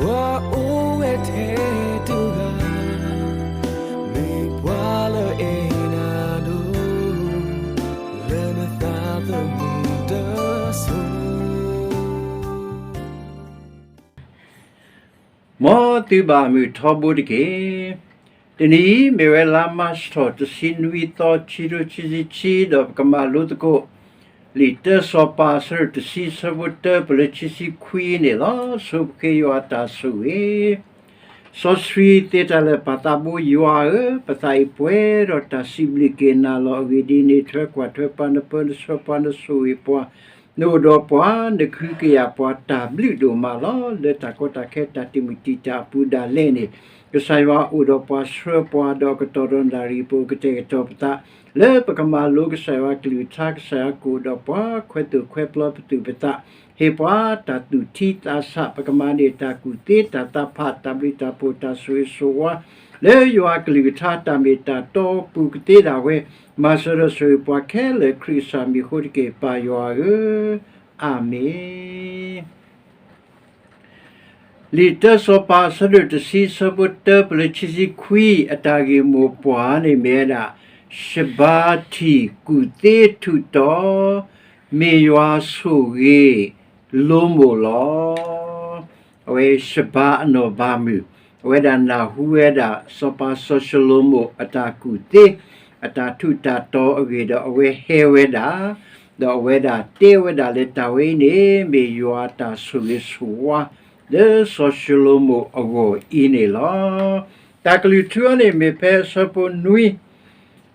ပှၤအိၣ်ဝဲထဲတဂၤ, မ့ၢ်ပှၤလၢအဲၣ်နၤဒိၣ်, လၢနသးသမူတစိၤ မ်သုဘၣ်မုာ်ထီဘိတက့ၢ်. တနံၤအံၤ မ့ၢ်ဝဲလါမၢ်ၡးထီၣ် တဆံနွံသီ ခံထိခံဆံခံ, ဒီးပကမၤလိသကိး လံာ်တၢစီၤပၤ အဆၢဒိၣ်တဆံ အဆၢဖိတၢ ပလၢခံဆံခွံန့ၣ်လီၤ. ဆိပဃ့ယွၤအတၢ်ဆိၣ်ဂ့ၤ စီဆှံသ့တၢ်လၢာ် ပၢ်သးဘိယွၤဧၢ, ပသးအံၤပှဲၤဒီးတၢ်စံးဘျုးက့ၤနၤလီၤ. အဂ့ၢ်ဒ်အံၤ, နထၢကွၢ်ထွဲပှၤ, နပၢနဆှၢပှၤ, နဆိၣ်ဂ့ၤပှၤ, နအိၣ်ဒီးပှၤ, နကဟုကယာ်ပှၤ တၢ်ဘျုးဒိၣ်မးလီၤ. လၢတၢ်ကီတၢ်ခဲ တၢ်တံာ်မုၢ်တံာ်တာ်အပူၤဒၣ်လဲာ်န့ၣ်, ကစၢ်ယွၤအိၣ်ဒီးပှၤဆှၢပှၤ, ဒီးကတီၢ်ဒီးနၣ်ရံၣ် ပကတဲာ်ကတီၤပသး လၢပကမၤလိကစၢ်ယွၤကလုၢ်ကထါ, ကစၢ်ယွၤကအိၣ်ဒီးပှၤ, ခွဲးသိၣ်ခွဲးပျီပသူၣ်ပသး, ဟ့ၣ်ပှၤတၢ်သူၣ်ထံသးဆး, ပကမၤန့ၢ်တၢ်ကူၣ်သ့တၢ်သးဖး, တၢ်ဘျုးတၢ်ဖှိၣ်, တၢ်ဆိၣ်ဂ့ၤဆိၣ်ဝါ လၢယွၤကလုၢ်ကထါ တၢ်မ့ၢ်တၢ်တီပူၤကသ့ဒၣ်ဝဲ, မၤစၢၤဒီးဆိၣ်ဂ့ၤပှၤခဲလၢာ် ခရံာ်ကစၢ်မံၤအဃိတက့ၢ်, ပၢ်ယွၤဧၢ, အၤမ့ၣ်. လံာ်တၢစီၤပၤ အဆၢဒိၣ်တဆံ အဆၢဖိတၢ ပလၢခံဆံခွံ အတၢ်ဂ့ၢ်မိၢ်ပှၢ်န့ၣ်မ့ၢ်ဝဲဒၣ် ရှဘၤထံၣ်ကူၣ်သ့ထူးတီၤ, မ့ၢ်ယွၤဆိၣ်ဂ့ၤလိမိၢ်လီၤ. အဝဲရှဘၤအနီၢ်ဘၣ်မုၢ်, အဝဲဒၣ်နၢ်ဟူဝဲဒၣ် စီၤပၤစီၤၡလိၤမိၣ်အတၢ်ကူၣ်သ့ အတၢ်ထူးတၢ်တီၤအဂ့ၢ်ဒီး အဝဲဟဲဝဲဒၣ်, ဒီးအဝဲဒၣ်တဲဝဲဒၣ်လၢ တၢ်ဝဲအံၤန့ၣ် မ့ၢ်ယွၤအတၢ်ဆိၣ်ဂ့ၤဆိၣ်ဝါ လၢစီၤၡလိၤမိၣ်အဂီၢ်အံၤန့ၣ်လီၤ. တၢ်ကလုၢ်ထူအံၤန့ၣ် မ့ၢ်ဖဲအဆၢဖိနွံ ဒီး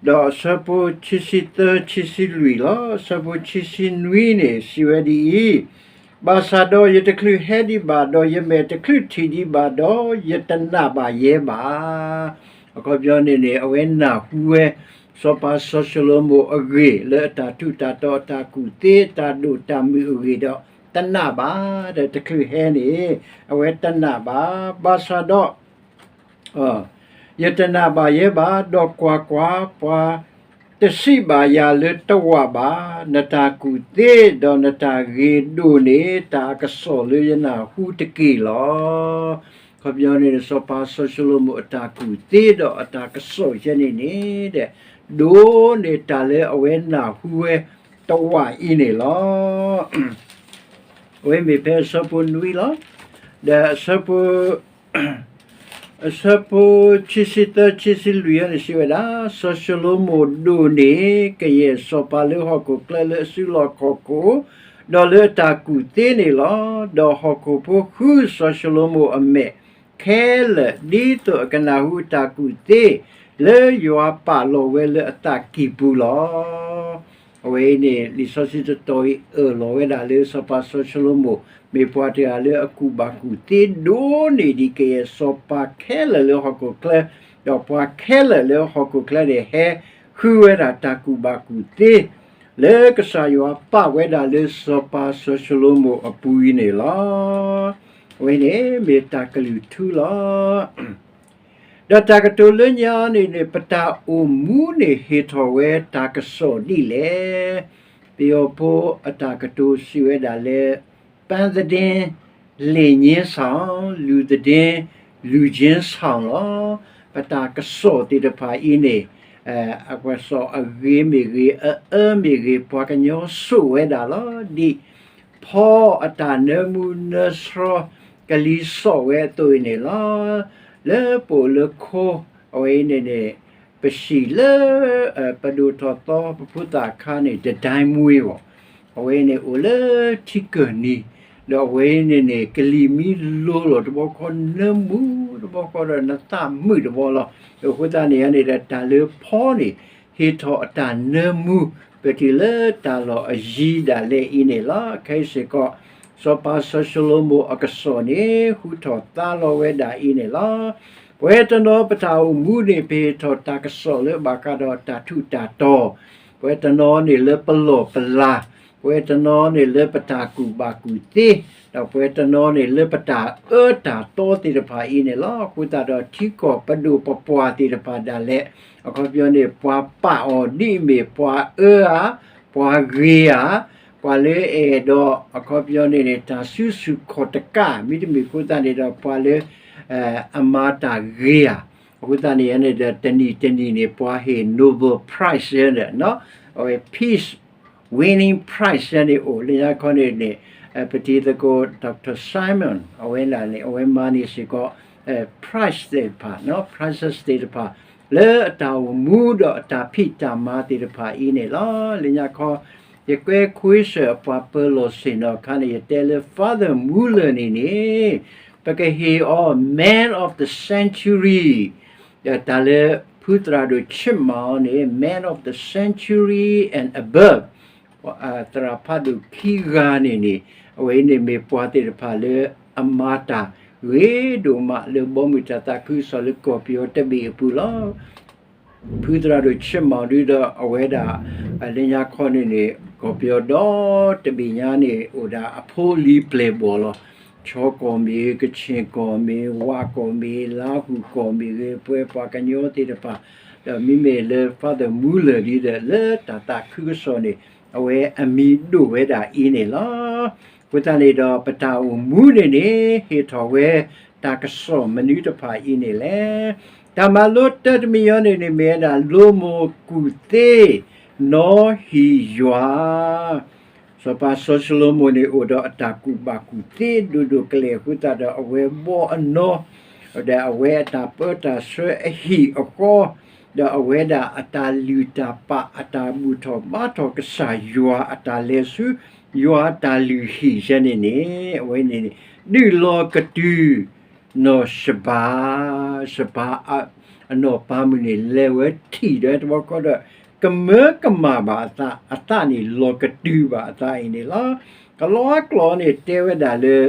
အဆၢဖိခံဆံသၢ ခံဆံလွံၢ်လီၤ. အဆၢဖိခံဆံနွံန့ၣ် စံးဝဲဒ်အံၤ, ဘၣ်ဆၣ်ဒီးယတချုးဟဲဒံးဘၣ်, ဒီးယမဲာ်တချုးထံၣ်ဒံးဘၣ်ဒီး ယတနာ်ဘၣ်ယဲဘၣ်. အခီပညီန့ၣ်န့ၣ် အဝဲနၢ်ဟူဝဲ စီၤပၤစီၤၡလိၤမိၣ်အဂ့ၢ် လၢအတၢ်ထူးတၢ်တီၤအတၢ်ကူၣ်သ့ တၢ်ဒိၣ်တၢ်မုၢ်အဂ့ၢ်ဒီး တနာ်ဘၣ်, ဒီးတချုးဟဲန့ၣ် အဝဲတနာ်ဘၣ်. ဘၣ်ဆၣ်ဒီး ယတနာ်ဘၣ်ယဲဘၣ်, ဒီးကွၢ်ကွၢ်, ပှၤတစံးဘၣ်ယၤလၢတဝးဘၣ်, နတၢ်ကူၣ်သ့ဒီးနတၢ်ဂ့ၤဒိၣ်န့ၣ် တၢ်အကစီၣ်လၢယနၢ်ဟူတက့ၢ်လီၤ. အခီပညီန့ၣ် စီၤပၤစီၤၡလိၤမိၣ်အတၢ်ကူၣ်သ့ဒီးအတၢ်ကစီၣ်ယဲန့ၣ်န့ၣ် ဒိၣ်န့ၢ်တၢ်လၢအဝဲနၢ်ဟူဝဲတဝးအံၤန့ၣ်လီၤ. အဝဲမ့ၢ်ဖဲအဆၢဖိနွံလီၤ. ဒီးအဆၢဖိ အဆၢဖိခံဆံသၢ ခံဆံလွံၢ်အံၤန့ၣ် စံးဝဲဒၣ်, စီၤၡလိၤမိၣ်ဒိၣ်န့ၢ်ကယဲၢ်စီၤပၤလၢဟီၣ်ခိၣ်ချၢ လၢအစုလီၢ်ခီၣ်ခိၣ်, ဒီးလၢအတၢ်ကူၣ်သ့န့ၣ်လီၤ. ဒီးဟီၣ်ခိၣ်ဖိဃုစီၤၡလိၤမိၣ်အမဲာ်ခဲလၢာ် ဒ်သိးအကနၢ်ဟူအတၢ်ကူၣ်သ့ လၢယွၤပာ်လီၤဝဲလၢအသးကံၢ်ပူၤလီၤ. အဝဲအံၤန့ၣ် လံာ်စီဆှံတတီၤအံၤ အၢၣ်လီၤဝဲဒၣ်လၢစီၤပၤစီၤၡလိၤမိၣ် မ့ၢ်ပှၤတဂၤလၢအကူၣ်ဘၣ်ကူၣ်သ့ဒိၣ်န့ၢ်ဒံးကယဲၢ်စီၤပၤခဲလၢာ်လၢဟီၣ်ခိၣ်ချၢ, ဒီးပှၤခဲလၢာ်လၢဟီၣ်ခိၣ်ချၢန့ၣ် ဟဲဃုဝဲဒၣ်တၢ်ကူၣ်ဘၣ်ကူၣ်သ့ လၢကစၢ်ယွၤပာ်ဝဲဒၣ်လၢစီၤပၤစီၤၡလိၤမိၣ်အပူၤအံၤန့ၣ်လီၤ. အဝဲန့ၣ်မ့ၢ်တၢ်ကလုၢ်ထူလီၤ. ဒီးတၢ်ကတိၤလၢညါန့ၣ်န့ၣ် ပတၢ်အိၣ်မူန့ၣ်ဟ့ၣ်ထီၣ်ဝဲတၢ်ကစီၣ်ဒ်လဲၣ်. ပယီၤဖိအတၢ်ကတိၤစံးဝဲဒၣ်လၢ ပန်းသတင်း လည်ငင်းဆောင်, လူသတင်း လူချင်းဆောင် လီၤ. ပတၢ်ကစီၣ်သ့ၣ်တဖၣ်အံၤန့ၣ် အကစီၣ်အဂ့ၤမ့ၢ်ဂ့ၤ အအၢမ့ၢ်ဂ့ၤ ပှၤကညီစိာ်ဝဲဒၣ်လီၤ. ဒ်ဖီအတၢ်နၢမူနၢဆှီ ကလံၤစိာ်ဝဲအသိးအံၤန့ၣ်လီၤ. လၢပအိၣ်လၢခိ အဝဲအံၤန့ၣ်န့ၣ် ပစံးလၢ ပဒိၣ်ထီၣ်သီ ပဖိသၣ်အခါန့ၣ် တဒိင်းမွေး ဘၣ်. အဝဲအံၤန့ၣ်အိၣ်လၢထံကၢၢ်နံၤ, ဒီးအဝဲအံၤန့ၣ်န့ၣ် ကလံၤမံလိၤလီၤတဘျီဃီ နၢမူတဘျီဃီဒီးနသးမုာ်တဘျီလီၤ. အဃိသတးန့ၣ်န့ၣ်ဒီး တၢ်လၢဖီန့ၣ် ဟ့ၣ်ထီၣ်အတၢ်နၢမူ ပတုၤလၢတၢ်လီၢ်အယံၤဒၣ်လဲာ်အံၤန့ၣ်လီၤ. ခဲအံၤစ့ၢ်ကီး စီၤပၤစီၤၡလိၤမိၣ်အကစီၣ်န့ၣ် ဟူထီၣ်သါလီၤဝဲဒၣ်အံၤန့ၣ်လီၤ. ပဝဲတနီၤပတၢ်အိၣ်မူန့ၣ် ပဟ့ၣ်ထီၣ်တၢ်ကစီၣ်လၢဘၣ်ဃးဒီးတၢ်ထူးတၢ်တီၤ, ပဝဲတနီၤန့ၣ်လၢပလီၢ်ပလၤ, ပဝဲတနီၤန့ၣ်လၢပတၢ်ကူၣ်ဘၣ်ကူၣ်သ့, ဒီးပဝဲတနီၤန့ၣ်လၢပတၢ်အၢတၢ်သီသ့ၣ်တဖၣ်အံၤန့ၣ်လီၤ. အဃိသတးဒီးထံကီၢ်ပဒိၣ်ပပှၢ်သ့ၣ်တဖၣ်ဒၣ်လဲာ် အခီပညီန့ၣ် ပှၤပာ်အီၤဒ်အမ့ၢ်ပှၤအၢဧါ, ပှၤဂ့ၤဧါ, ပ ပှၤလၢအဲၣ်ဒိး အခီပညီန့ၣ်န့ၣ် တၢ်စုဆူၣ်ခီၣ်တကး မ့တမ့ၢ်အဃိသတးန့ၣ်ဒီး ပှၤလၢ အမၤတၢ်ဂ့ၤဧါ. အဃိသတးန့ၣ်န့ၣ်ဒီး တနံၣ်တနံၣ်န့ၣ် ပှၤဟ့ၣ် Nobel Prize န့ၣ် အဝဲ Peace Winning Prize န့ၣ်အိၣ် လၢညါခီန့ၣ်န့ၣ် ပတံၤသကိး Doctor Simon အဝဲန့ၣ် အဝဲမၤန့ၢ်စ့ၢ်ကီး prize သ့ၣ်တဖၣ် prizes သ့ၣ်တဖၣ် လၢအတၢ်အိၣ်မူဒီးအတၢ်ဖံးတၢ်မၤသ့ၣ်တဖၣ်အံၤန့ၣ်လီၤ. လၢညါခီ ယကွဲခွ့စၢၣ်အပှၤပၢၤလီၢ်ဆ့ၣ်နီၤအခါန့ၣ် ယတဲလၢ Father Muller န့ၣ်န့ၣ် ပကဟ့ၣ်အီၤ Man of the Century ဒီးတၢ်လၢဖုသရၣ်ဒိၣ်ဆ့ၣ်မးအီၤန့ၣ် Man of the Century and above သရၣ်ဖးဒိၣ်ခံဂၤန့ၣ်န့ၣ် အဝဲအံၤန့ၣ်မ့ၢ်ပှၤသ့ၣ်တဖၣ်လၢအမၤတၢ်ဂ့ၤဒိၣ်မးလၢဘီမုၢ်တၢ်သးခုကစီၣ်လၢကီၢ်ပယီၤတဘ့ၣ်အပူၤလီၤ. ဖုသရၣ်ဒိၣ်ဆ့ၣ်မးအီၤဒုဒီးအဝဲဒၣ် လၢညါခီန့ၣ်န့ၣ် ကီၢ်ပယီၤဒီတဘ့ၣ်ညါန့ၣ် အိၣ်ဒၣ်အဖိလံၤပျဲၢ်ဘီၣ်လီၤ. ခၠီကီၢ်မ့ၢ်ဂ့ၤ, ကခ့ၣ်ကီၢ်မ့ၢ်, ဝးကီၢ်မ့ၢ်, လါဟူကီၢ်မ့ၢ်ဂ့ၤ, ပဝဲပှၤကညီသ့ၣ်တဖၣ် ဒီးမ့မ့ၢ်လၢ Father Muller ဒ်ဒီး လၢတၢ်သးခုကစီၣ်န့ၣ် အဝဲအမံၤဒိၣ်ဝဲဒၣ်အံၤန့ၣ်လီၤ. အဃိသတးန့ၣ်ဒီး ပတၢ်အိၣ်မူန့ၣ်န့ၣ် ဟ့ၣ်ထီၣ်ဝဲတၢ်ကစီၣ်မနုၤတဖၣ်အံၤန့ၣ်လဲၣ်. တၢ်မၤလိတၢ်တမံၤအံၤန့ၣ်န့ၣ် မ့ၢ်ဝဲဒၣ် လိမိၢ်ကူၣ်သ့ နီဟံၣ်ယွၤ စီၤပၤစီၤၡလိၤမိၣ်န့ၣ် အိၣ်ဒီးအတၢ်ကူၣ်ဘၣ်ကူၣ်သ့ဒိၣ်ဒိၣ်ကလဲာ်အဃိသတးဒီး အဝဲဘီအနီၢ် ဒီးအဝဲအတၢ်ပၢတၢ်ဆှၢအဟံၣ်အဃီ ဒီးအဝဲဒၣ်အတၢ်လုၢ်တၢ်ပာ် အတၢ်ဘူၣ်ထီၣ်ဘါထီၣ်ကစၢ်ယွၤ အတၢ်လဲၤဆူယွၤတၢ်လုၢ်ဟံၣ်ယဲန့ၣ်န့ၣ် အဝဲန့ၣ်န့ၣ် ဒုးလီၤကတုၤ နီၢ်ၡဘၤ, ၡဘၤအနီၢ်ပၤမုၣ်န့ၣ် လဲၤဝဲထံၣ်ဒီးတဘျီဃီဒီး ကမၢကမၣ်ဘၣ်အသး, အသးန့ၣ်လီၤကတုၤဘၣ်အသးအံၤန့ၣ်လီၤ. ကလီၤကျိာ်န့ၣ်တဲဝဲဒၣ်လၢ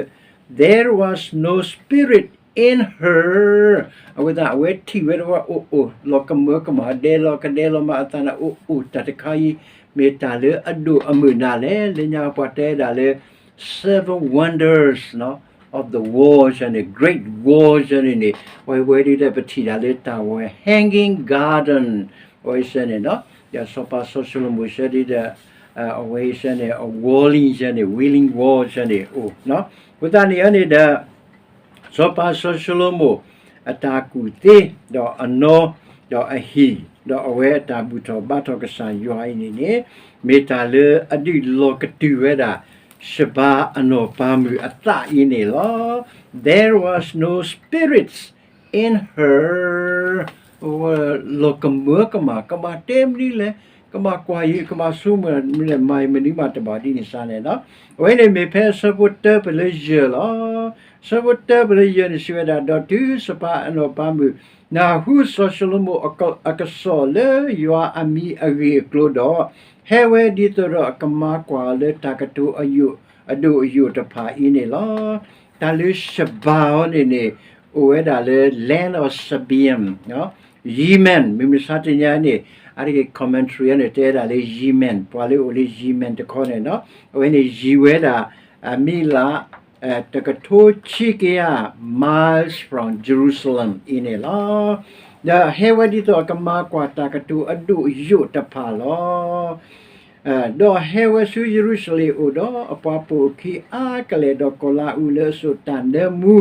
there was no spirit in her အဝဲသ့ၣ် အဝဲထံၣ်ဝဲတဘျီအိၣ်အိၣ် လီၤကမၢကမၣ် ဒဲလီၤကဒဲလီၤမးအသးန့ၣ် အိၣ်အိၣ်တၢ်တခါအံၤ မ့ၢ်တၢ်လၢအဒိၣ်အမုၢ်နၤလဲၣ်. လၢညါပှၤတဲဒၣ်လၢ seven wonders of the world န့ၣ် Great Wall န့ၣ်န့ၣ် အဝဲဒ်ဒီးပထံၣ်ဒၣ်လၢတၢ်ဝဲ Hanging Garden အဝဲစဲန့ၣ် ဒီးစီၤပၤစီၤၡလိၤမိၣ်စဲဒ်ဒီး အဝဲစဲန့ၣ် အ Wailing စဲန့ၣ် Wailing Wall စဲန့ၣ်အိၣ် အဃိသတးန့ၣ်န့ၣ်ဒီး စီၤပၤစီၤၡလိၤမိၣ် အတၢ်ကူၣ်သ့ ဒီးအနီၢ် ဒီးအဟံၣ် ဒီးအဝဲအတၢ်ဘူၣ်ထီၣ်ဘါထီၣ်ကစၢ်ယွၤအံၤန့ၣ်န့ၣ် မ့ၢ်တၢ်လၢအဒုးလီၤကတုၤဝဲဒၣ် ၡဘၤအနီၢ်ပၤမုၣ်အသးအံၤန့ၣ်လီၤ. There was no spirits in her လီၤကမၢကမၣ် ကဘၣ်တဲမနုၤလဲၣ် ကဘၣ်ကွၢ်ယံၤ ကဘၣ်ဆိကမိၣ်မနုၤလဲၣ် မၤယံၤမနုၤမးတဘၣ်ဒ်န့ၣ်စ့ၢ်န့ၣ်လီၤ. အဝဲန့ၣ်မ့ၢ်ဖဲအဆၢဖိတၢပၢၢ်လၢယဲၢ်လီၤ. အဆၢဖိတၢပၢၢ်လၢယဲၢ်န့ၣ်စံးဝဲဒၣ် ဒီးတုၤစီၤပၤအနီၢ်ပၤမုၣ် နၢ်ဟူစီၤၡလိၤမိၣ်အကစီၣ်လၢယွၤအမံၤအဂ့ၢ်အကျိၤဒီး ဟဲဝဲဒ်သိးဒီးအကမၤကွၢ်အီၤလၢတၢ်ကတိၤအယိာ်အဒိၣ်အယိာ်တဖၣ်အံၤန့ၣ်လီၤ. တၢ်လၢၡဘၤအီၤန့ၣ်န့ၣ် အိၣ်ဝဲဒၣ်လၢ land of Sabean, Yemen မ့မ့ၢ်ဆါတနံၤညါန့ၣ် အါတက့ၢ် commentary န့ၣ် တဲဝဲဒၣ်လၢ Yemen ပှၤလၢအိၣ်လၢ Yemen တခီန့ၣ် အဝဲန့ၣ်ယံၤဝဲဒၣ် အမံၤလၢ တကထိဆံကယၤ miles from Jerusalem အံၤန့ၣ်လီၤ. ဒီးဟဲဝဲဒ်သိးအကမၤကွၢ်တၢ်ကတိၤအဒိၣ်ယိာ်တဖၣ်လီၤ. ဒီးဟဲဝဲဆူယရူၤၡလ့ၣ်အအိၣ်ဒီးအပှၤပိာ်အခံအါကလဲာ် ဒီးကီၢ်လါအူလၢအစိာ်တၢ်နၢမူ,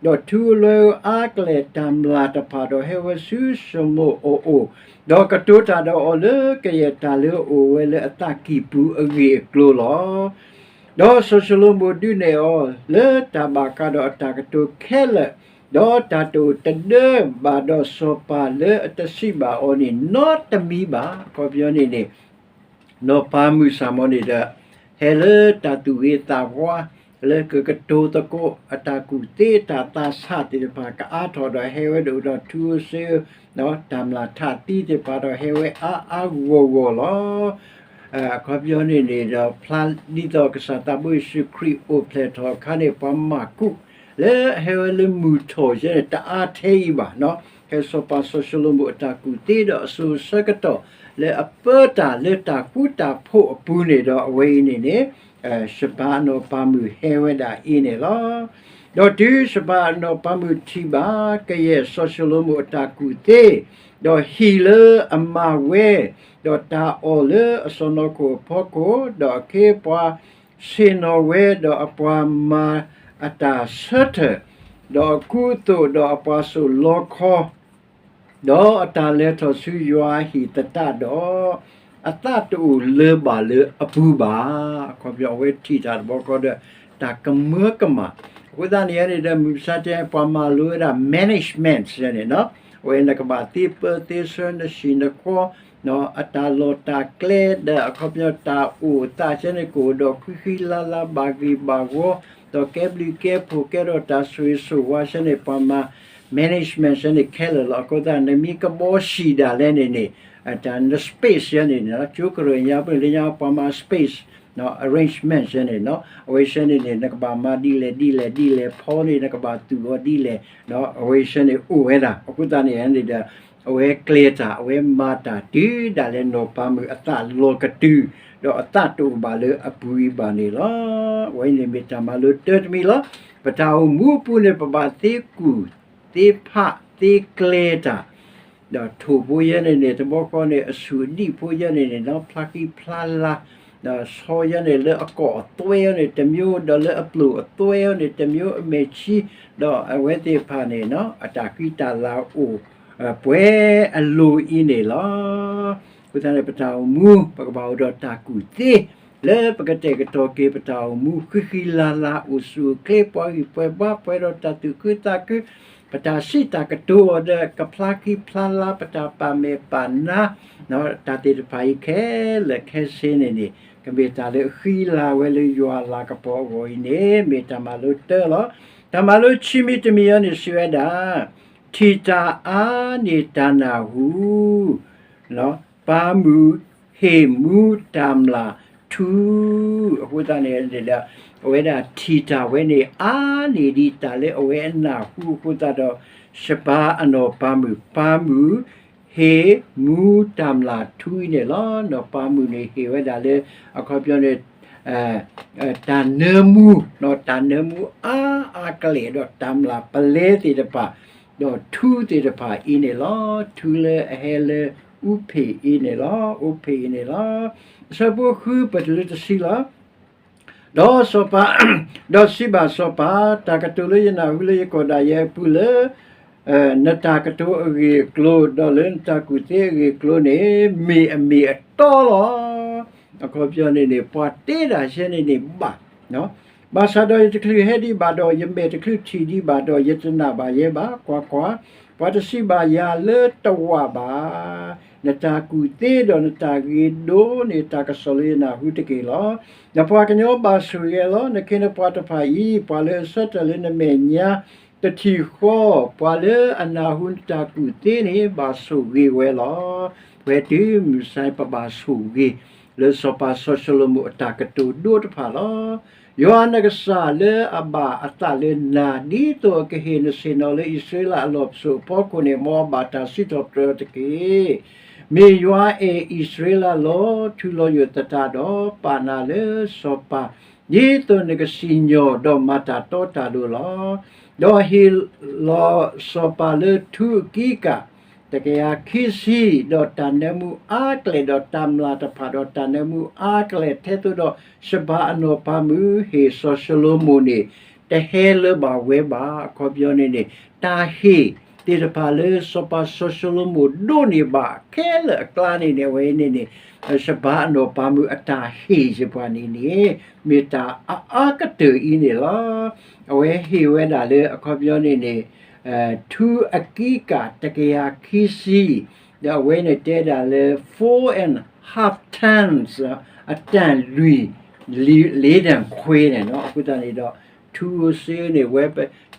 ဒီးထူအလွဲအါကလဲာ်တၢ်မျၢ်တဖၣ် ဒီးဟဲဝဲဆူၡလိၤမိၣ်အအိၣ်, ဒီးကတိၤတၢ်ဒီးအီၤလၢကယဲၢ်တၢ်လၢအအိၣ်ဝဲလၢအသးကံၢ်ပူၤအဂ့ၢ်အကျိၤလီၤ. ဒီးစီၤၡလိၤမိၣ်ဒုးနဲၣ်အီၤလၢတၢ်ဘၣ်ဃးဒီးအတၢ်ကတိၤခဲလၢာ်, ဒီးတၢ်တအိၣ်တဒၢဘၣ်ဒီးစီၤပၤလၢအတစံးဘၣ်အီၤန့ၣ် နီတမံၤဘၣ်. အခီပညီန့ၣ်န့ၣ် နီၢ်ပၤမုၣ်စၢ်မီၤန့ၣ်ဒီး ဟဲလၢတၢ်သူၣ်ဂ့ၤသးဝါ လၢကကတိၤသကိး အတၢ်ကူၣ်သ့တၢ်သးဆးသ့ၣ်တဖၣ်ကအါထီၣ်ဒီး ဟဲဝဲဒၣ်အိၣ်ဒီးထူစ့ တၢ်မျၢ်ထးသံသ့ၣ်တဖၣ်ဒီး ဟဲဝဲအါအါဂီၢ်ဂီၢ်လီၤ. အခီပညီန့ၣ်န့ၣ်ဒီး ဖျါဒ်သိးကစၢ်သးဘိယ့ၣ်ၡူးခရံာ်အိၣ်ဖျဲၣ်ထီၣ်အခါန့ၣ် ပှၤမၤကူး လၢဟဲဝဲလၢမုၢ်ထီၣ်ယဲန့ၣ် တအါထဲအံၤဘၣ်. ဟဲစီၤပၤစီၤၡလိၤမိၣ်အတၢ်ကူၣ်သ့ဒီးအစိၤဆၢကတီၢ် လၢအပၢတၢ်လၢတၢ်ဃူတၢ်ဖိးအပူၤန့ၣ်ဒီး အဝဲအံၤန့ၣ်န့ၣ် ရှဘၤအနီၢ်ပၤမုၣ်ဟဲဝဲဒၣ်အံၤန့ၣ်လီၤ. ဒီးတုၤရှဘၤအနီၢ်ပၤမုၣ်ထံၣ်ဘၣ် ကယဲၢ်စီၤၡလိၤမိၣ်အတၢ်ကူၣ်သ့, ဒီးဟံၣ်လၢအမၤဝဲ, ဒီးတၢ်အီၣ်လၢအစီၢ်နီၤခိၣ်အဖီခိၣ်, ဒီးအခ့အပှၤဆ့ၣ်နီၤဝဲ, ဒီးအပှၤမၤအတၢ်ဆၢထၢၣ်, ဒီးအခူအသိး, ဒီးအပှၤစိာ်လီခီ ဒီးအတၢ်လဲၤထီၣ်ဆူယွၤအဟံၣ်သတးဒီး, အသးတအိၣ်လၢၤဘၣ်လၢအပူၤဘၣ်. အခီပညီအဝဲထံၣ်တၢ်တဘျီဃီဒီး တၢ်ကမၢကမၣ်. အဃိသတးန့ၣ်န့ၣ်ဒီး မုၢ်မဆါတနံၤ ပှၤမၤလိဝဲဒၣ် management န့ၣ်နီၤ, အဝဲနကဘၣ်သ့ပၢသ့ဆှၢ နဆံၣ်နဃီ အတၢ်လီၢ်တၢ်ကျဲ ဒီးအခီပညီတၢ်အိၣ်အသးဆဲန့ၣ် ကအိၣ်ဒီးဃံဃံလၤလၤ ဘၣ်ဂ့ၤဘၣ်ဝီ, ဒီးကဲဘျုးကဲဖှိၣ်ကဲထီၣ်တၢ်ဆိၣ်ဂ့ၤဆိၣ်ဝါဆဲန့ၣ် ပှၤမၤ management ဆဲန့ၣ်ခဲလၢာ်လီၤ. အဃိသတး နမ့ၢ်ကဘီစံၣ်ဒၣ်လဲာ်န့ၣ်န့ၣ် တၢ်န space ဆဲန့ၣ်န့ၣ် ကၠိကရၢညါပှ့ၤလၢညါ ပှၤမၤ space arrangement ဆဲန့ၣ်နီၤ, အဝဲဆဲန့ၣ်န့ၣ် နကဘၣ်မၤဒ်လဲၣ်ဒ်လဲၣ်ဒ်လဲၣ် ဖီန့ၣ် နကဘၣ်သူၣ်အီၤဒ်လဲၣ်, အဝဲဆဲန့ၣ်အိၣ်ဝဲဒၣ်. အဃိသတးန့ၣ်န့ၣ်ဒီး အဝဲကျဲၤတၢ် အဝဲမၤတၢ်တုၤဒၣ်လဲာ်နီၢ်ပၤမုၣ်အသးလီၤကတုၤ, ဒီးအသးတအိၣ်ဘၣ်လၢအပူၤအံၤဘၣ်န့ၣ်လီၤ. အဝဲန့ၣ်မ့ၢ်တၢ်မၤလိတၢတမံၤလီၤ. ပတၢ်အိၣ်မူအပူၤန့ၣ် ပဘၣ်သ့ကူၣ်သ့ဖးသ့ကျဲၤတၢ် ဒီးထိၣ်ဖိယဲန့ၣ်န့ၣ် တဘျီဃီန့ၣ် အဆူၣ်အဒံၣ်ဖိယဲန့ၣ်န့ၣ် ဖျါဃံဖျါလၤ, ဒီးဆီယဲန့ၣ် လၢအကိာ်အသွဲအီၤန့ၣ် တစ်မျိုး, ဒီးလၢအပျိၢ်အသွဲအီၤန့ၣ် တစ်မျိုး, အမဲာ်ဆှံ, ဒီးအဝဲသ့ၣ်တဖၣ်န့ၣ် အတၢ်ဃံတၢ်လၤအိၣ် ပှဲၤအလိၤအံၤန့ၣ်လီၤ. အဃိသတးန့ၣ် ပတၢ်အိၣ်မူ ပကဘၣ်အိၣ်ဒီးတၢ်ကူၣ်သ့ လၢပကတဲာ်ကတီၤက့ၤပတၢ်အိၣ်မူ ဃံဃံလၤလၤ အိၣ်ဆူၣ်အိၣ်ချ့ ပှၤဂံၢ်ပှဲၤဘါ ပှဲၤဒီးတၢ်သူၣ်ခုသးခု, ပတၢ်စံးတၢ်ကတိၤအီၤဒီး ကဖျါဃံဖျါလၤ ပတၢ်ပာ်မဲာ်ပာ်နါ, တၢ်သ့ၣ်တဖၣ်အံၤခဲလၢာ်ခဲဆ့န့ၣ်န့ၣ် ကမ့ၢ်တၢ်လၢအဃံလၤဝဲလၢယွၤအလၤကပီၤအဂီၢ်အံၤန့ၣ် မ့ၢ်တၢ်မၤလိတၢလီၤ. တၢ်မၤလိဆံမံၤတမံၤအံၤန့ၣ် စံးဝဲဒၣ် ထံၣ်တၢ်အါန့ၢ်တၢ်နၢ်ဟူ ပၤမုၣ်ဟ့ၣ်မူတၢ်မျၢ်ထူ, အဃိသတးန့ၣ်ဒီး အဝဲဒၣ်ထံၣ်တၢ်ဝဲန့ၣ် အါန့ၢ်ဒံးတၢ်လၢအဝဲအနၢ်ဟူအဃိသတးဒီး ရှဘၤအနီၢ်ပၤမုၣ်, ပၤမုၣ်ဟ့ၣ်မူတၢ်မျၢ်ထူအံၤန့ၣ်လီၤ. နီၢ်ပၤမုၣ်န့ၣ်ဟ့ၣ်ဝဲဒၣ်လၢ အခီပညီန့ၣ် တၢ်နၢမူ, တၢ်နၢမူအါအါကလဲာ်ဒီးတၢ်မျၢ်ပလဲသ့ၣ်တဖၣ်, ဒီးထူသ့ၣ်တဖၣ်အံၤန့ၣ်လီၤ. ထူလၢအဟဲလၢအူဖ့ၣ်အံၤန့ၣ်လီၤ, အူဖ့ၣ်အံၤန့ၣ်လီၤ. အဆၢဖိဃုပတုၤလၢတဆံလီၤ. ဒီးစီၤပၤ, ဒီးစံးဘၣ်စီၤပၤ, တၢ်ကတိၤလၢယနၢ်ဟူလၢယကိာ်ဒၣ်ယဲအပူၤလၢ နတၢ်ကတိၤအဂ့ၢ်အကျိၤ ဒီးလၢနတၢ်ကူၣ်သ့အဂ့ၢ်အကျိၤန့ၣ် မ့ၢ်အမ့ၢ်အတီလီၤ. အခီပညီန့ၣ်န့ၣ် ပှၤတဲဒၣ်ဆဲန့ၣ်န့ၣ်ဘၣ်, ဘၣ်ဆၣ်ဒီးယတချုးဟဲဒံးဘၣ်ဒီး ယမဲာ်တချုးထံၣ်ဒံးဘၣ်ဒီး ယတနာ်ဘၣ်ယဲဘၣ်. ကွၢ်ကွၢ်, ပှၤတစံးဘၣ်ယၤလၢတဝးဘၣ်. နတၢ်ကူၣ်သ့ဒီးနတၢ်ဂ့ၤဒိၣ်န့ၣ် တၢ်ကစီၣ်လၢယနၢ်ဟူတက့ၢ်လီၤ. နပှၤကညီဘၣ်ဆိၣ်ဂ့ၤလီၤ. နခ့နပှၤတဖၣ်အံၤ ပှၤလၢအဆၢထၢၣ်လၢနမဲာ်ညါ တထံၣ်ဃီ, ပှၤလၢအနၢ်ဟူနတၢ်ကူၣ်သ့န့ၣ် ဘၣ်ဆိၣ်ဂ့ၤဝဲလီၤ. ပဝဲတုၤမုၢ်မဆါ ပဘၣ်ဆိၣ်ဂ့ၤ လၢစီၤပၤစီၤၡလိၤမိၣ်အတၢ်ကတိၤဒိၣ်တဖၣ်လီၤ. ယွၤနကစၢ်လၢအဘၣ်အသးလၢနၤ ဒ်သိးအကဟ့ၣ်နဆ့ၣ်နီၤလၢအံၣ်စရ့လးအလီၢ်ပစိာ်အဖီခိၣ်န့ၣ် မ်အဘၣ်တၢ်စံးထီၣ်ပတြၢၤအီၤတက့ၢ်. မ့ၢ်ယွၤအဲၣ်အံၣ်စရ့လးလီၤထူလီၤယိာ်သတးဒီး ပာ်နၤလၢစီၤပၤ ဒ်သိးနကစံၣ်ညီၣ်ဒီးမၤတၢ်တီတၢ်လိၤလီၤ. ဒီးဟ့ၣ်လီၤစီၤပၤလၢထူအကံကၢ် တကယၤခံဆံ, ဒီးတၢ်နၢမူအါကလဲာ် ဒီးတၢ်မျၢ်တဖၣ် ဒီးတၢ်နၢမူအါကလဲာ် ထဲသိးဒီး ရှဘၤအနီၢ်ပၤမုၣ်ဟ့ၣ်စီၤၡလိၤမိၣ်န့ၣ် တဟဲလၢၤဘၣ်ဝဲဘၣ်. အခီပညီန့ၣ်န့ၣ် တၢ်ဟ့ၣ်သ့ၣ်တဖၣ်လၢစီၤပၤစီၤၡလိၤမိၣ်ဒိးန့ၢ်ဘၣ် ခဲလၢာ်အကျါန့ၣ်န့ၣ် အဝဲန့ၣ်န့ၣ် ရှဘၤအနီၢ်ပၤမုၣ်အတၢ်ဟ့ၣ်ယပှၤန့ၣ်န့ၣ် မ့ၢ်တၢ်အအါကတၢၢ်အံၤန့ၣ်လီၤ. အဝဲဟ့ၣ်ဝဲဒၣ်လၢ အခီပညီန့ၣ်န့ၣ် ထူအကံကၢ်တကယၤခံဆံ, ဒီးအဝဲန့ၣ်တဲဒၣ်လၢ four and half tons, အတၢ်လွံၢ် လေးတန်ခွဲန့ၣ်နီၤ. အဃိသတးန့ၣ်ဒီး ထူစ့န့ၣ် ဝဲပ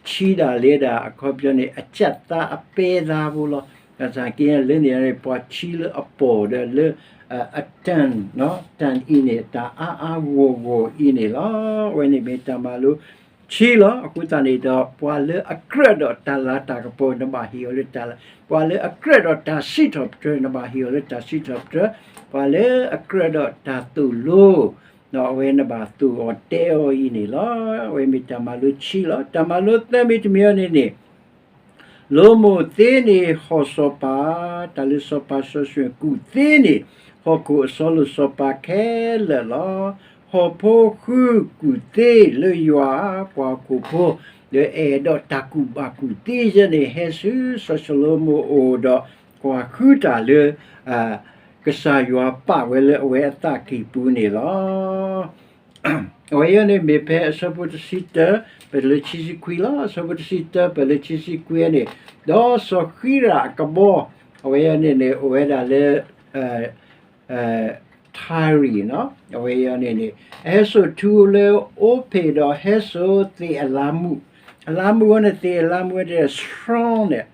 ဆံးဒၣ်လဲဒၣ် အခီပညီန့ၣ် အစၢ်သးအပဲသးဖိလီၤ. ဘၣ်ဆၣ်က့လၢန့ၣ်န့ၣ် ပှၤဆံးလၢအပီၢ်ဒီးလၢ အတၢ်, တၢ်အံၤန့ၣ် တၢ်အါအါဂီၢ်ဂီၢ်အံၤန့ၣ်လီၤ. အဝဲန့ၣ်မ့ၢ်တၢ်မၤလိ ဆံးလီၤ. အဃိသတးန့ၣ်ဒီး ပှၤလၢအကြၢးဒီးတၢ်လၤတၢ်ကပီၤ နဘၣ်ဟ့ၣ်အီၤလၢတၢ်လၤ, ပှၤလၢအကြၢးဒီးတၢ်စံးထီၣ်ပတြၢၤ နဘၣ်ဟ့ၣ်အီၤလၢတၢ်စံးထီၣ်ပတြၢၤ, ပှၤလၢအကြၢးဒီးတၢ်သိၣ်လိ အဝဲနဘၣ်သိၣ်အီၤတဲအီၤအံၤန့ၣ်လီၤ. အဝဲမ့ၢ်တၢ်မၤလိခံလီၤ. တၢ်မၤလိသၢမံၤတမံၤအံၤန့ၣ်န့ၣ် လိမိၣ်သ့န့ၣ်ဟီၣ်စီၤပၤ, တၢ်လၢစီၤပၤစီၤၡမူၤအ့လ်ကူၣ်သ့န့ၣ် ဟီၣ်ခိၣ်အစီလိာ်စီၤပၤခဲလၢာ်လီၤ. ဟီၣ်ဖိဃုကူၣ်သ့လၢယွၤပှၤဟီၣ်ခိၣ်ဖိ လၢအအဲၣ်ဒိးတၢ်ကူၣ်ဘၣ်ကူၣ်သ့ယဲန့ၣ် ဟဲဆူစီၤၡလိၤမိၣ်အအိၣ်ဒီး ကွၢ်ဃုတၢ်လၢ ကစၢ်ယွၤပာ်ဝဲလၢအဝဲအသးကံၢ်ပူၤန့ၣ်လီၤ. အဝဲအံၤန့ၣ်မ့ၢ်ဖဲအဆၢဖိတဆံတၢ ပၢၢ်လၢခံဆံခွံလီၤ. အဆၢဖိတဆံတၢ ပၢၢ်လၢခံဆံခွံန့ၣ်, ဒီးစီၤဃံရၣ်အကဘီ, အဝဲအံၤန့ၣ်န့ၣ် အိၣ်ဝဲဒၣ်လၢ Tyre အဝဲအံၤန့ၣ်န့ၣ် အဟဲစိာ်ထူလၢအိဖ့ၣ်ဒီးဟဲစိာ်သ့ၣ်အလါမူး, အလါမူးအံၤန့ၣ် သ့ၣ်အလါမူးဝဲတဲ strong န့ၣ်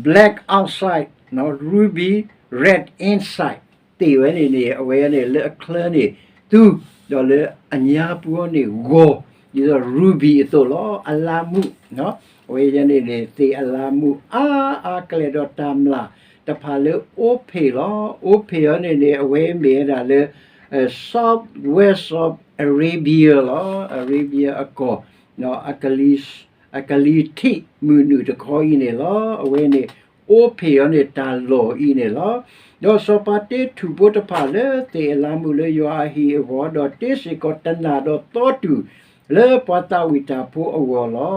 black outside, ruby red inside, သ့ၣ်ဝဲန့ၣ်န့ၣ် အဝဲန့ၣ်လၢအချၢန့ၣ် သူ ဒီးလၢအညါပူၤအံၤန့ၣ်ဂီၤ, ဒ်သိး ruby အသိးလီၤ. အလါမူး, အဝဲန့ၣ်န့ၣ် သ့ၣ်အလါမူးအါအါကလဲာ်ဒီးတၢ်မျၢ်တဖၣ်လၢအိဖ့ၣ်လီၤ. အိဖ့ၣ်အံၤန့ၣ်န့ၣ် အဝဲမ့ၢ်ဝဲဒၣ်လၢ south west of Arabia လီၤ. Arabia အကီၢ် အကလံၤထံးမုၢ်နုာ်တခီအံၤန့ၣ်လီၤ. အဝဲန့ၣ် အိဖ့ၣ်အံၤန့ၣ် တၢ်လီၢ်အံၤန့ၣ်လီၤ. ဒီးစီၤပၤတ့ထူၣ်ဖိတဖၣ်လၢသ့ၣ်အလါမူးလၢယွၤအဟံၣ်အဂီၢ်, ဒီးတ့စ့ၢ်ကီးတနၣ်ဒီးသီတူၢ်လၢပှၤသးဝံၣ်တၢ်ဖိအဂီၢ်လီ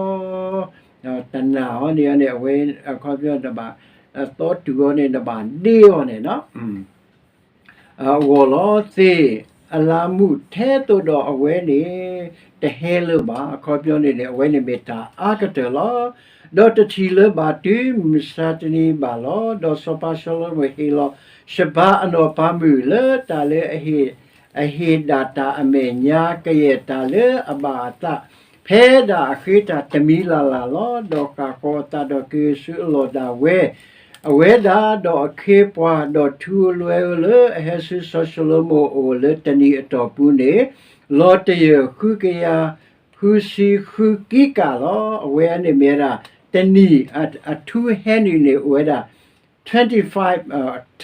ၤ. တနၣ်အံၤန့ၣ်န့ၣ် အဝဲ အခီပညီနဘၣ် သီတူၢ်အံၤန့ၣ် နဘၣ်ဒ့အီၤန့ၣ် အဂီၢ်လီၤ. သ့ၣ်အလါမူးထဲသိးဒီးအဝဲန့ၣ် တဟဲလၢၤဘၣ်. အခီပညီန့ၣ်န့ၣ် အဝဲန့ၣ်မ့ၢ်တၢ်အါကတၢၢ်လီၤ. ဒီးတထံၣ်လၢၤဘၣ်တုၤမုၢ်ဆါတနံၤဘၣ်လီၤ. ဒီးစီၤပၤၡလိၤမိၣ်ဟ့ၣ်လီၤ ၡဘါအနီၢ်ပၤမုၣ်လၢတၢ်လၢ အဟ့ၣ်ဒၣ်တၢ်အမဲာ်ညါ ကယဲၢ်တၢ်လၢအဘၣ်အသး ဖဲဒၣ်အဃ့တၢ်တမံၤလၢ်လၢ်လီၤ. ဒီးဃၣ်ဃီၤအသးဒီးက့ၤဆူအလီၢ်ဒၣ်ဝဲ အဝဲဒၣ် ဒီးအခ့အပှၤ ဒီးထူလွဲဧိၤလၢအဟဲဆူစီၤၡလိၤမိၣ်အအိၣ်လၢတနံၤအတီၢ်ပူၤန့ၣ် လီၤတယၢၢ်ဃုကယၤဃုဆံဃုကံကၢ်လီၤ. အဝဲန့ၣ်မ့ၢ်ဝဲဒၣ် တနံၤအထူဟဲနုာ်န့ၣ်အိၣ်ဝဲဒၣ် twenty-five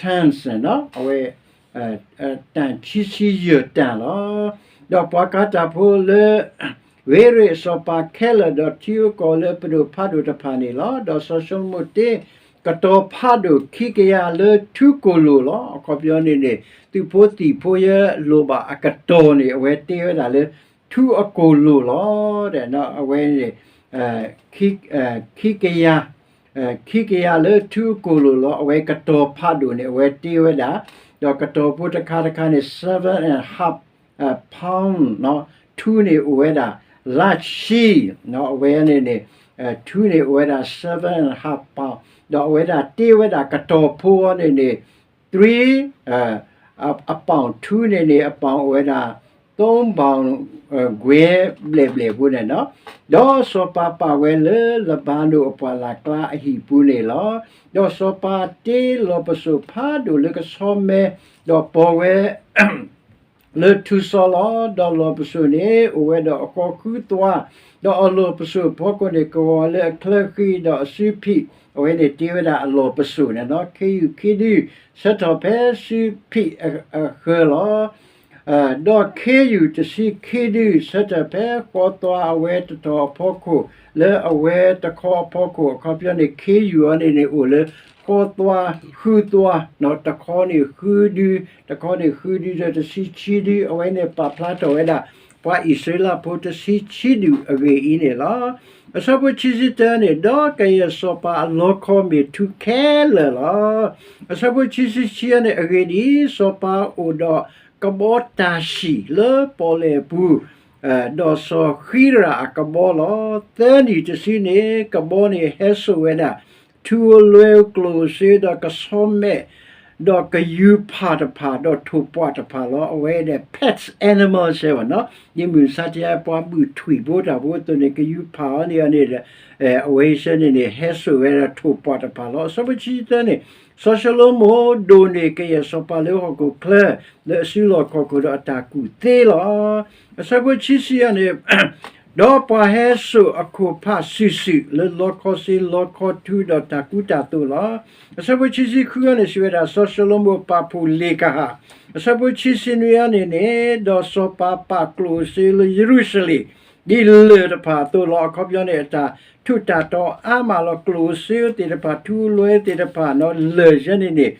tons န့ၣ်လီၤ. အဝဲ တၢ်ခံဆံယဲၢ်တၢ်လီၤ. ဒီးပှၤကၤတၢ်ဖိလၢ ဝ့ရ့ၣ်အစီၤပၤခဲလၢာ် ဒီးထံဂုၤကီၢ်ဂၤလၢပဒိၣ်ဖးဒိၣ်တဖၣ်န့ၣ်လီၤ. ဒီးစီၤၡလိၤမိၣ်တ့ ကတီၤဖးဒိၣ်ခံကယၤလၢထူကိၣ်လိၣ်လီၤ. အခီပညီန့ၣ်န့ၣ် သုးဖိသံၣ်ဖိယဲလိၣ်ဘၣ်အကတီၤန့ၣ် အဝဲတ့ဝဲဒၣ်လၢ ထူအကိၣ်လိၣ်လီၤ. အဝဲန့ၣ် ခံကယၤ ခံကယၤလၢထူအကိၣ်လိၣ်လီၤ. အဝဲကတီၤဖးဒိၣ်န့ၣ် အဝဲတ့ဝဲဒၣ်, ဒီးကတီၤဖိတခါတခါန့ၣ် seven and a half pound ထူန့ၣ်အိၣ်ဝဲဒၣ် လါဆံ အဝဲန့ၣ်န့ၣ် ထူန့ၣ်အိၣ်ဝဲဒၣ် seven and a half pound ဒီးအဝဲဒၣ်တ့ဝဲဒၣ်ကတီၤဖိအံၤန့ၣ်န့ၣ် three အပီၣ်ထူန့ၣ်န့ၣ် အပီၣ်အိၣ်ဝဲဒၣ် သုံးပေါင်ခွဲ ဘျဲၣ်ဘျဲၣ်ဖိန့ၣ်လီၤ. ဒီးစီၤပၤပာ်ဝဲလၢလဘၤနိၣ်အပှၢ်လၢ်ကျါအဟံၣ်ပူၤန့ၣ်လီၤ. ဒီးစီၤပၤတ့လီၢ်ပစိာ်ဖးဒိၣ်လၢကဆီမဲ ဒီးပိာ်ဝဲ လၢထူစီလီၤ. ဒီးလီၢ်ပစိာ်န့ၣ် အိၣ်ဝဲဒီးအဃီဃုသွါ, ဒီးအလီၢ်ပစိာ်အဖီခိၣ်န့ၣ် ကဝီၤလၢအချၢဃံဒီးအစုဖံး, အဝဲန့ၣ်တ့ဝဲဒၣ်အလီၢ်ပစိာ်န့ၣ်လီၤ. ခ့ယုၢ်ခံဒု ဆၢထၢၣ်ဖဲစုဖံးအဃၢၤလီၤ. ဒီးခ့ယုၢ်တဆံခံဒု ဆၢထၢၣ်ဖဲဃီသွါအဝဲတထီၣ်အဖီခိၣ် လၢအဝဲတခီအဖီခိၣ် အခီပညီန့ၣ် ခ့ယုၢ်အံၤန့ၣ်န့ၣ် အိၣ်လၢဃီသွါဃုသွါ, တခီန့ၣ်ဃုဒု, တခီန့ၣ်ဃုဒုဒီးတဆံခံဒု, အဝဲန့ၣ်ပာ်ဖျါထီၣ်ဝဲဒၣ် ပှၤအံၣ်စရ့လးဖိတဆံခံဒုအဂ့ၢ်အံၤန့ၣ်လီၤ. အဆၢဖိခံဆံတၢန့ၣ် ဒီးကယဲၢ်စီၤပၤအလီခီမ့ၢ်ထူခဲလၢာ်လီၤ. အဆၢဖိခံဆံခံန့ၣ် အဂ့ၢ်ဒ်အံၤ, စီၤပၤအိၣ်ဒီးကဘီတၢ်ဆံၣ်လၢပီၣ်လဲၣ်အပူၤ ဒီးစီၤဃံရၣ်အကဘီလီၤ. သၢနံၣ်တစုန့ၣ် ကဘီန့ၣ်ဟဲစိာ်ဝဲဒၣ် ထူလွဲကျိၣ်စ့ဒီးကဆီမဲး ဒီးကယူၤဖၣ်တဖၣ် ဒီးထိၣ်ပှၢ်တဖၣ်လီၤ. အဝဲန့ၣ် pet animal စဲဘၣ်နီၤ, ဒ်မုၢ်မဆါတနံၤပှၤဘုၣ်ထွံၣ်ဖိတၢ်ဖိအသိးန့ၣ် ကယူၤဖၣ်အံၤန့ၣ်န့ၣ် အဝဲစဲန့ၣ်န့ၣ် ဟဲစိာ်ဝဲဒၣ်ထိၣ်ပှၢ်တဖၣ်လီၤ. အဆၢဖိခံဆံသၢန့ၣ် စီၤၡလိၤမိၣ်ဒိၣ်န့ၢ်ကယဲၢ်စီၤပၤလၢဟီၣ်ခိၣ်ချၢ လၢအစုလီၢ်ခီၣ်ခိၣ်ဒီးအတၢ်ကူၣ်သ့လီၤ. အဆၢဖိခံဆံယဲၢ်န့ၣ် ဒီးပှၤဟဲစိာ်အခိၣ်ဖးစုာ်စုာ် လၢလီခီစ့လီခီထူဒီးတၢ်ကူတၢ်သိးလီၤ. အဆၢဖိခံဆံဃုန့ၣ် စံးဝဲဒၣ်, စီၤၡလိၤမိၣ်ပာ်ဖှိၣ်လ့ၣ်ကဟၣ်. အဆၢဖိခံဆံနွံအံၤန့ၣ်န့ၣ်, ဒီးစီၤပၤပာ်ကျိၣ်စ့လၢယရူၤၡလ့ၣ် ဒ်လၢၢ်တဖၣ်အသိးလီၤ. အခီပညီန့ၣ် အတၢ်ထူးတၢ်တီၤအါမးလီၤ. ကျိၣ်စ့သ့ၣ်တဖၣ် ထူလွဲသ့ၣ်တဖၣ်နီၤ လၢၢ်ယဲန့ၣ်န့ၣ်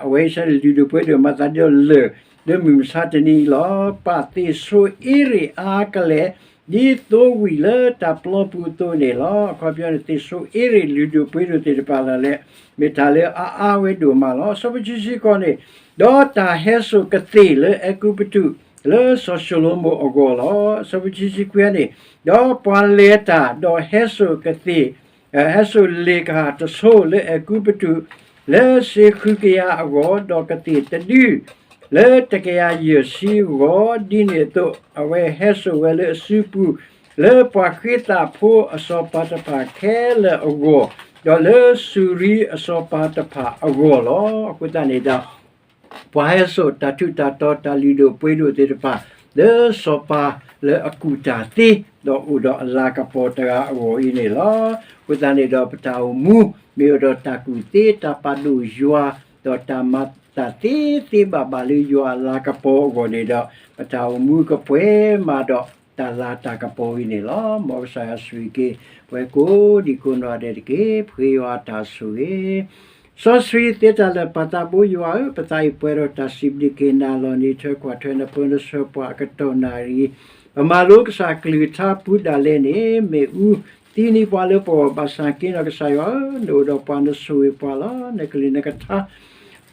အဝဲဆၢန့ၣ် လုၢ်ဒိၣ်ပှ့ၤဒိၣ်မၤသးဒ်လၢၢ် လၢမုၢ်မဆါတနံၤအံၤလီၤ. ပာ်သ့ၣ်ဆိအ့ရ့ၣ်အါကလဲာ် ဒ်သိဝံၣ်လၢတၢ်ပျီပူၤအသိးန့ၣ်လီၤ. အခီပညီန့ၣ် သ့ၣ်ဆိအ့ရ့ၣ်လုၢ်ဒိၣ်ပှ့ၤဒိၣ်သ့ၣ်တဖၣ်လီၤလဲၣ်, မ့ၢ်တၢ်လၢအအါဝဲဒိၣ်မးလီၤ. အဆၢဖိခံဆံဃိးန့ၣ်, ဒီးတၢ်ဟဲစိာ်ကသ့ၣ်လၢအဲၤကူပတူး လၢစီၤၡလိၤမိၣ်အဂီၢ်လီၤ. အဆၢဖိခံဆံခွံန့ၣ်, ဒီးပှၤလဲၤတၢ်ဒီးဟဲစိာ်ကသ့ၣ် ဟဲစိာ်လ့ၣ်ကဟၣ်တဆိလၢအဲၤကူပတူး လၢစ့ဃုကယၤအဂီၢ်, ဒီးကသ့ၣ်တဒု လၢတကယၤယဲၢ်ဆံအဂီၢ်, ဒ်န့ၣ်အသိး အဝဲဟဲစိာ်ဝဲလၢအစုပူၤ လၢပှၤဃ့သးဖိအစီၤပၤတဖၣ်ခဲလၢာ်အဂီၢ်, ဒီးလၢစူၤရံအစီၤပၤတဖၣ်အဂီၢ်လီၤ. အဃိသတးန့ၣ်ဒီး ပှၤဟဲစိာ်တၢ်ထူးတၢ်တီၤ တၢ်လုၢ်ဒိၣ်ပှ့ၤဒိၣ်သ့ၣ်တဖၣ် လၢစီၤပၤလၢအကူၣ်တၢ်သ့ ဒီးအိၣ်ဒီးအလၤကပီၤတဂၤအဂီၢ်အံၤန့ၣ်လီၤ. အဃိသတးန့ၣ်ဒီး ပတၢ်အိၣ်မူ မ့ၢ်အိၣ်ဒီးတၢ်ကူၣ်သ့ တၢ်ပာ်ဒိၣ်ယွၤ ဒီးတၢ်မၤတၢ်သ့သ့ဘၣ်ဘၣ်လၢယွၤအလၤကပီၤအဂီၢ်န့ၣ်ဒီး ပတၢ်အိၣ်မူကပှဲၤမးဒီး တၢ်လၤတၢ်ကပီၤအံၤန့ၣ်လီၤ. မ်ကစၢ်ယွၤဆိၣ်ဂ့ၤက့ၤ ပဝဲကိးဒံကိးနီၢ်ဒဲးတက့ၢ်. ပဃ့ယွၤအတၢ်ဆိၣ်ဂ့ၤ စီဆှံသ့တၢ်လၢာ်ပၢ်သးဘိယွၤဧၢ, ပသးအံၤပှဲၤဒီးတၢ်စံးဘျုးက့ၤနၤလီၤ. နံၤထၢကွၢ်ထွဲနဖိနဆၢပှၤအကတီၢ်နၣ်ရံၣ်, ပမၤလိကစၢ်ကလုၢ်ကထါပူၤဒၣ်လဲာ်န့ၣ် မ့ၣ်အူသံန့ၢ်ပှၤလၢပဂီၢ်ဘၣ်ဆၣ်က့ဒီး ကစၢ်ယွၤဧၢ, နအိၣ်ဒီးပှၤနဆိၣ်ဂ့ၤပှၤလီၤ. နကလုၢ်နကထါ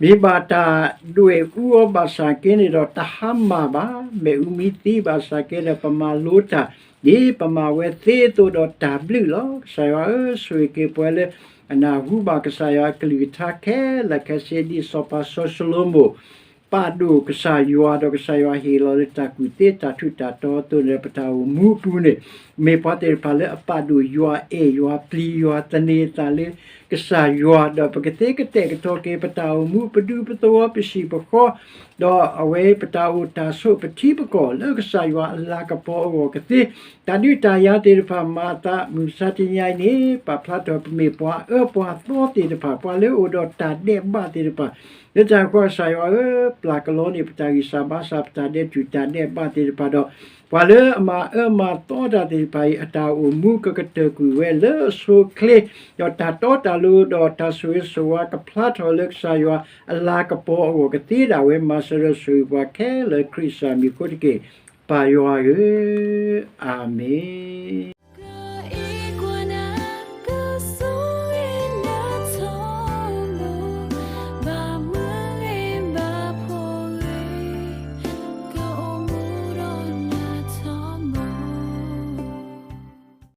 မ့ၢ်ဘၣ်တၢ်ဒွဲၣ်အူအီၤဘၣ်ဆၣ်က့န့ၣ်ဒီး တဟါမၢ်ဘၣ်. မ့ၣ်အူမ့ၢ်သံဘၣ်ဆၣ်က့ဒီး ပမၤလိတၢ် ဒ်ပမၤဝဲသ့အသိးဒီးတၢ်ဘျုးလီၤ. ကစၢ်ယွၤဧၢ, ဆိၣ်ဂ့ၤက့ၤပှၤလၢအနၢ်ဟူဘၣ်ကစၢ်ယွၤအကလုၢ်ကထါခဲလၢာ်ခဲဆ့ ဒ်စီၤပၤစီၤၡလိၤမိၣ် ပာ်ဒိၣ်ကစၢ်ယွၤ ဒီးကစၢ်ယွၤဟ့ၣ်လီၤလၢတၢ်ကူၣ်သ့တၢ်ထူးတၢ်တီၤအသိးန့ၣ် ပတၢ်အိၣ်မူအပူၤန့ၣ် မ့ၢ်ပှၤသ့ၣ်တဖၣ်လၢအပာ်ဒိၣ်ယွၤ အဲၣ်ယွၤ ပျံၤယွၤသန့ၤအသးလၢကစၢ်ယွၤ ဒီးပကသ့ကတဲာ်ကတီၤက့ၤပတၢ်အိၣ်မူ ပဒူပသဝီပဟံၣ်ပဃီ ဒီးအဝဲပတၢ်အိၣ်တၢ်ဆိးပထံပကီၢ်လၢကစၢ်ယွၤအလၤကပီၤအဂီၢ်ကသ့ တၢ်ဒုးတၢ်ယၤသ့ၣ်တဖၣ်မၤအသး မုၢ်မဆါတနံၤအံၤန့ၣ် ပာ်ဖျါထီၣ်ပမ့ၢ်ပှၤအၢပှၤသီသ့ၣ်တဖၣ် ပှၤလၢအိၣ်ဒီးတၢ်ဒဲးဘးသ့ၣ်တဖၣ် လၢတၢ်ဃီကစၢ်ယွၤဧၢ, ပျၢ်ကလီန့ၢ်ပတၢ်ဂံၢ်စၢ်ဘါစၢ် ပတၢ်ဒဲးတူၢ်တၢ်ဒဲးဘးသ့ၣ်တဖၣ်ဒီး ပှၤလၢအမၤအၢမၤသီတၢ်သ့ၣ်တဖၣ်အံၤ အတၢ်အိၣ်မူကကတၢၢ်ကွံာ်ဝဲလၢအဆိအချ့ ဒီးတၢ်တီတၢ်လိၤ ဒီးတၢ်ဆိၣ်ဂ့ၤဆိၣ်ဝါကဖျါထီၣ်လၢကစၢ်ယွၤအလၤကပီၤအဂီၢ်ကသ့ဒၣ်ဝဲ မၤစၢၤဒီးဆိၣ်ဂ့ၤပှၤခဲလၢာ်ခရံာ်ကစၢ်မံၤအဃိတက့ၢ်. ပၢ်ယွၤဧၢ, အၤမ့ၣ်.